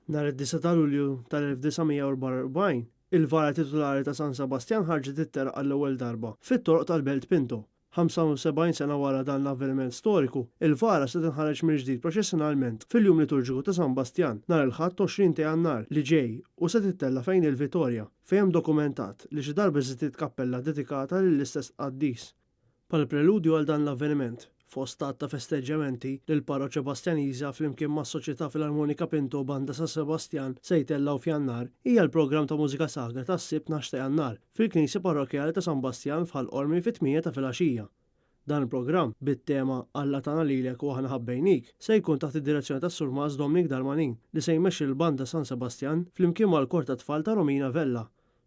Nhar id-9 ta' Lulju tal-1944, il-vara titulari ta' San Sebastjan ħarġet it-terq għall-ewwel darba fit-toroq tal-Belt Pinto. 75 sena wara dan l-avveniment storiku, il-vara se tinħareġ mill-ġdid proċessjonalment fil-jum liturġiku ta' San Bastjan, nhar il-Ħadd 20 ta' Jannar li ġej u se tittella' fejn il-Vitorja, fejn hemm dokumentat li xi darba eżistiet kappella dedikata lill-istess qaddis. Bħala preludju għal dan l-avveniment, fost għadd ta' festeġġjamenti li l-Parroċċa Bastjaniża flimkien mas-Soċjetà Filarmonika Pinto u Banda San Sebastjan se jtellgħu f'Jannar, hija l-programm ta' mużika sagra tas-Sibt 12 ta' Jannar fil-Knisja Parrokkjali ta' San Bastjan f'Ħal Qormi fit-tmienja ta' filgħaxija. Dan il-programm, bit-tema Alla tana lilek u aħna ħabbejnik, se jkun taħt id-direzzjoni tas-Surmast Dominic Darmanin li se jmexxi lill-Banda San Sebastjan flimkien mal-Kor tat-Tfal ta' Romina Vella.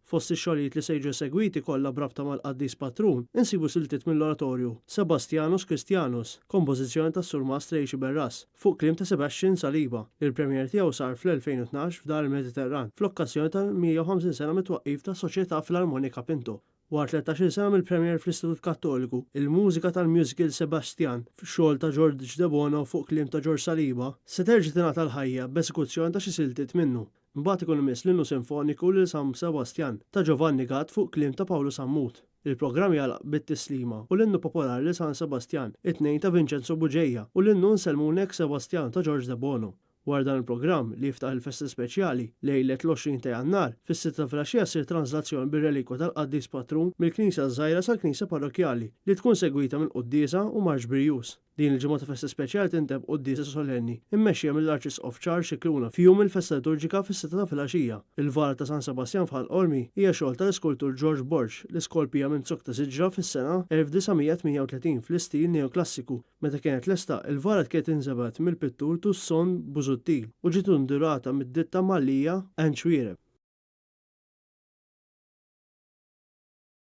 Fost ix-xogħlijiet li se jiġu esegwiti kollha b'rabta mal-qaddis patrun, insibu siltiet mill-oratorju Sebastianus Christianus, kompożizzjoni tas-Surmast Ray Sciberras, fuq kliem ta' Sebastian Saliba, li l-premiere tiegħu sar fl-2012 f'Dar il-Mediterran fl-okkażjoni tal-150 sena mit-twaqqif tas-Soċjetà Filarmonika Pinto. Wara tlettax-il sena mill-premiere fl-Istitut Kattoliku, il-mużika tal-musical Sebastian, xogħol ta' George Debono fuq kliem ta' George Saliba, se terġa' tingħata l-ħajja b'esekuzzjoni ta' xi siltiet minnu. Imbagħad ikun imiss l-Innu Sinfoniku lil San Sebastjan ta' Giovanni Gatt fuq kliem ta' Pawlu Sammut. Il-programm jagħlaq bit-tislima u l-Innu Popolari lil San Sebastjan, it-tnejn ta' Vincenzo Bugeja u l-Innu Nsellmunek Sebastjan ta' George Debono. Wara dan il-programm, li jiftaħ il-festa speċjali, lejlet l-20 ta' Jannar, fis-sitta ta' filgħaxija ssir tranżlazzjoni bir-relikwa tal-qaddis patrun mill-knisja ż-żgħira sal-knisja parrokkjali, li tkun segwita minn quddiesa u marċ brijuż. Din il-ġimgħa ta' festa speċjali tintemm b'quddiesa solenni, immexxija mill-Arċisqof Charles Scicluna f'jum il-festa liturġika fis-sitta ta' filgħaxija. Il-vara ta' San Sebastjan f'Ħal Qormi hija xogħol tal-iskultur George Borg li skolpija minn zokk ta' siġra fis-sena 1938 fl-istil neoklassiku. Meta kienet lesta, il-vara kienet inżebgħet mill-pittur Tusson Busuttil u ġiet indurata mid-ditta Mallia and Xuereb.